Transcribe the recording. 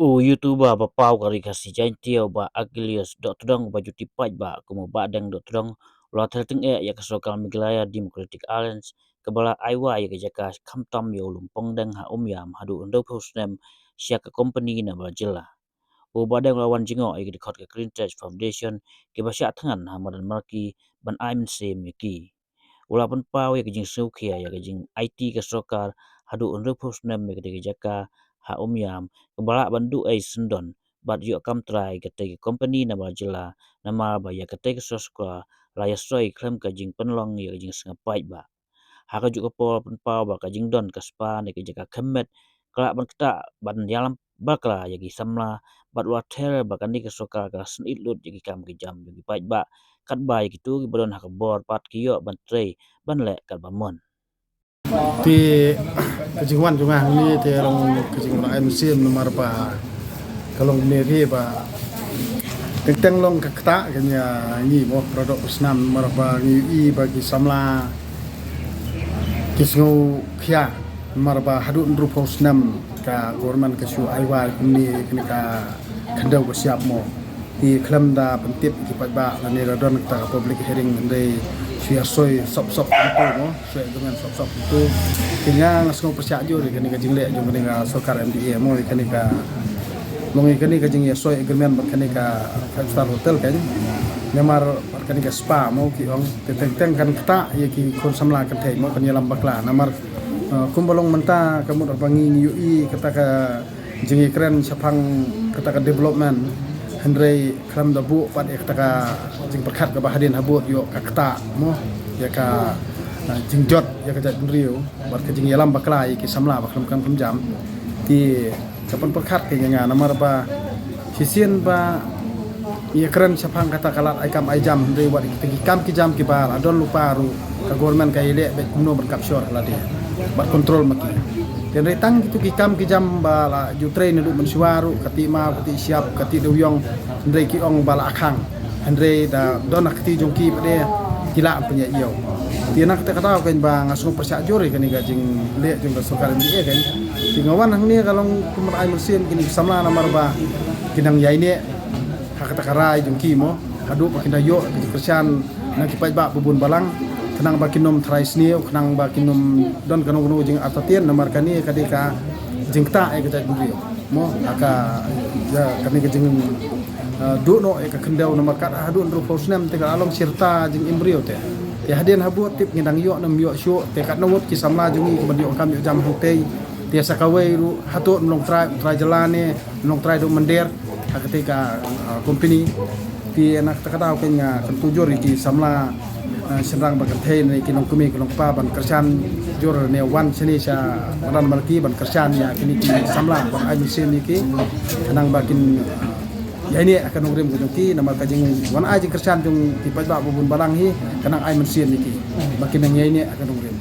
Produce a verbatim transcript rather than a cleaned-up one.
U YouTuber ba paw ka ri Khasi Jaiñtia, u Bah Achilles Dohtdong, uba ju tip paidbah kum u Bahdeng Dohtdong, u la ther tyngeh ïa ka sorkar Meghalaya Democratic Alliance kaba la ai wai ïa ka jaka khamtam ïa u Lumpongdeng ha Umiam haduh hynriewphew snem sha ka kompani na Barjilla. U Bahdeng u la wan jngoh ïa ki dkhot ka Green Touch Foundation kiba shah thngan ha madan Marki ban ai mynsiem ïa ki. U la pynpaw ïa ka jingsngewkhia ïa ka jingaiti ka sorkar haduh hynriewphew snem ïa katei ka jaka ha Umiam kaba lah ban duh ei syndon bad ïoh kam trai katei ka kompani na Barjilla, namar ba ïa katei ka sorkar la ïasoi khlem ka jingpynlong ïa ka jingsngap paidbah. Ha kajuh ka por pynpaw ba ka jingdon ka spa ne ka jaka khyrmet ka lah ban ktah ban ïalam bakla ïa ki samla, bad u la ther ba kane ka sorkar ka la sngewsih lut ïa ki kam ki jam jong ki paidbah, katba ïa kito kiba don ha ka bor pat ki ïoh ban trei ban leh katba mon. Te ka jingwan jong nga hangne te long ka jingwan ai mynsiem namar ba ka long ne ri ba teng teng long ka ktah ka nia ngi mo, para doh para snam, namar ba ngi ïohi ba ki samla ki sngewkhia namar ba haduh hynriewphew snem ka government ka shu ai wai kumne kane ka khyndew ka shyiap mo. Te khlem da pyntip ki paidbah lane da don kata ka public hearing, hynrei shu ïasoi sop sop kumto mo, soi agreement sop sop kumto. Te nga nga sngew pyrshah jur ïa kane ka jingleh jong kane ka sorkar M D A mo, ïa kane ka long ïa kane ka jingïasoi agreement bad kane ka five star hotel kan. Namar bad kane ka spa mo ki ong te teng teng kan ktah ïa ki khun samla kynthei mo, kan ïalam bakla. Namar, eh, kumba long mynta ka mut ba ngi ngi ïohi kata ka jingïakren shaphang kata ka development, hynrei khlem da buh pat ïa kata ka jingpyrkhat kaba hadien habud ïoh ka ktah mo, ïa ka, eh, jingjot ïa ka jaitbynriew bad ka jingïalam bakla ïa ki samla ba khlem kam khlem jam. Te ka pynpyrkhat ka ïa nga namar ba shisien ba ïakren shaphang kata ka lad ai kam ai jam, hynrei wat ïa kita ki kam ki jam kiba la don lypa ruh ka government ka ïaleh beit kumno ban capture ha lade bad control ma ki. Te hynrei tang kito ki kam ki jam ba la ju trei naduh mynshuwa ruh, kati ma kati shyiap kati dewïong, hynrei ki ong ba la akhang, hynrei da don ha kti jong ki pat de ki lah pynïaid ïew. Te na kata ka daw kan ba nga sngew pyrshah jur ïa kane ka jingleh jong ka sorkar M D A kan. Te nga wan hangne ka long kum ban ai mynsiem kine ki samla namar ba ki nang ïaineh ha kata ka rai jong ki mo, haduh ba kin da ïoh ka jingkyrshan na ki paidbah ba bun balang, khnang ba kin ym tharai sniew, khnang ba kin ym don kano kano jingartatien, namar kane ka dei ka jingktah ïa ka jaitbynriew mo, ha ka, ïa kane ka jing, eh, duh noh ïa ka khyndew, namar kat haduh hynriewphew snem te ka la long shi rta jingim briew te. Te hadien habud tip ngi dang ïoh ne ym ïoh shuh, te katno ngut ki samla jong ngi kiban ïoh kam ïoh jam hangtei. Te sa kawei ruh hato ym long trai, trai jylla ne ym long trai duh mynder ha katei ka, ah, company. Te na kata ka daw kan nga kyntu jur ïa ki samla, ah, shynrang bad kynthei ne ki nongkmie ki nongkpa ban kyrshan jur ne wan shane sha madan Marki ban kyrshan ïa kine ki samla ban ai mynsiem ïa ki, khnang ba kin ïaineh ha ka nongrim ka jong ki, namar ka jingwan ai jingkyrshan jong ki paidbah ba bun balang hi ka nang ai mynsiem ïa ki ba kin nang ïaineh ha ka nongrim.